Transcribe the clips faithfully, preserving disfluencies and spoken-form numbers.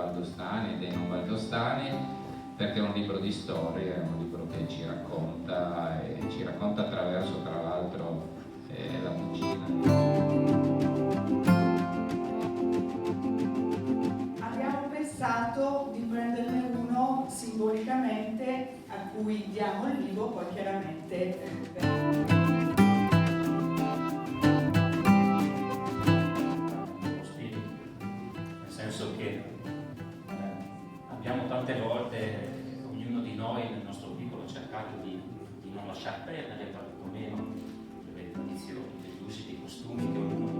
Valdostane e dei non valdostane, perché è un libro di storia, è un libro che ci racconta, e ci racconta attraverso, tra l'altro, eh, la cucina. Abbiamo pensato di prenderne uno simbolicamente a cui diamo il libro, poi chiaramente, eh, per... Nel senso che, eh, abbiamo tante volte, eh, ognuno di noi nel nostro piccolo cercato di, di non lasciar perdere quantomeno le tradizioni, gli usi, i costumi che ognuno...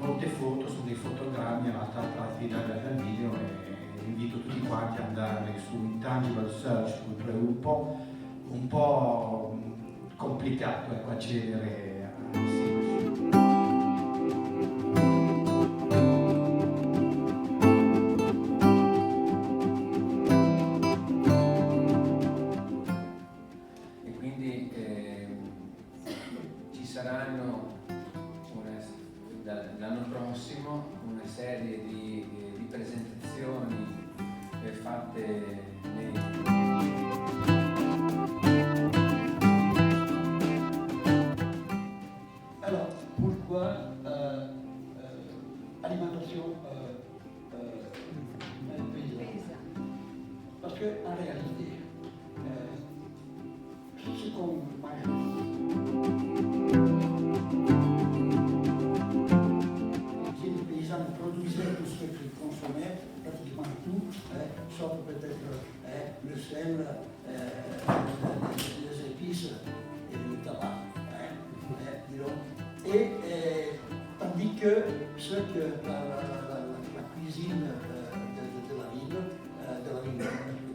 Molte foto, sono dei fotogrammi, in realtà, tratti da, dal video, e invito tutti quanti ad andare su Intangible Search punto eu un po', un po', mm, complicato, ecco, accedere a... E quindi, ehm, ci saranno una, da, l'anno prossimo una serie di, eh, di presentazioni, eh, fatte nei... Alors, pourquoi, euh, euh, alimentation, euh, euh, paysanne ? Parce que, en réalité, euh, ce qu'on mange, si les paysans produisaient tout ce qu'ils consommaient, pratiquement tout, hein, sauf peut-être, hein, le sel, euh, les, les épices et le tabac, hein, hein, disons. Et, euh, tandis que ce que la, la, la, la, la cuisine, euh, de, de, de la ville, euh, de la ville,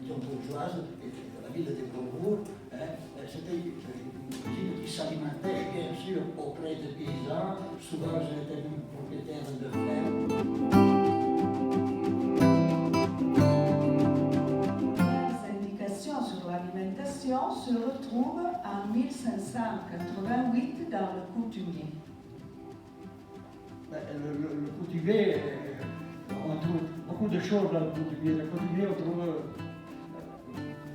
disons, bourgeoise, et de la ville de Beaubourg, hein, euh, c'était une cuisine qui s'alimentait, bien sûr, auprès des paysans. Souvent, ils étaient même propriétaires de fermes. Les indications sur l'alimentation se retrouvent en mille cinq cent quatre-vingt-huit dans Le Coutumier. Ben, le, le, le Coutumier, euh, on trouve beaucoup de choses dans Le Coutumier. Le Coutumier, on trouve, euh,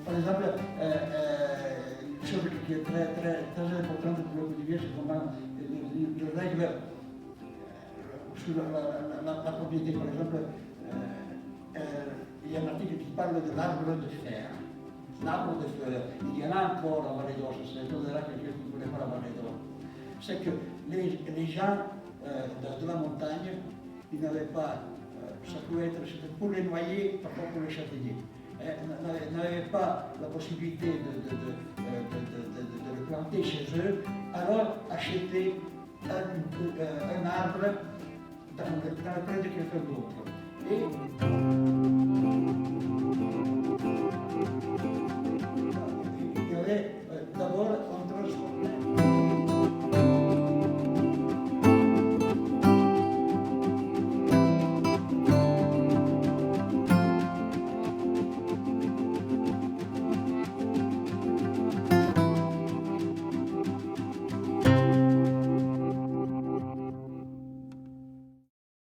par exemple, euh, euh, une chose qui est très, très, très importante pour Le Coutumier, c'est vraiment les, les, les règles, euh, sur la, la, la, la, la propriété. Par exemple, euh, euh, il y a un article qui parle de l'arbre de fer. L'arbre de fer, il y en a encore en Vallée d'Aoste, c'est, il faudra que quelqu'un qui connaît pas la Vallée d'Aoste. C'est que les, les gens, euh, de, de la montagne, ils n'avaient pas, euh, ça pouvait être, c'était pour les noyers, pas pour les châtaigniers. Hein, n'a-, n'avaient, n'avaient pas la possibilité de, de, de, euh, de, de, de, de, de le planter chez eux, alors achetaient un, euh, un arbre dans le, dans le pré de quelqu'un d'autre. Et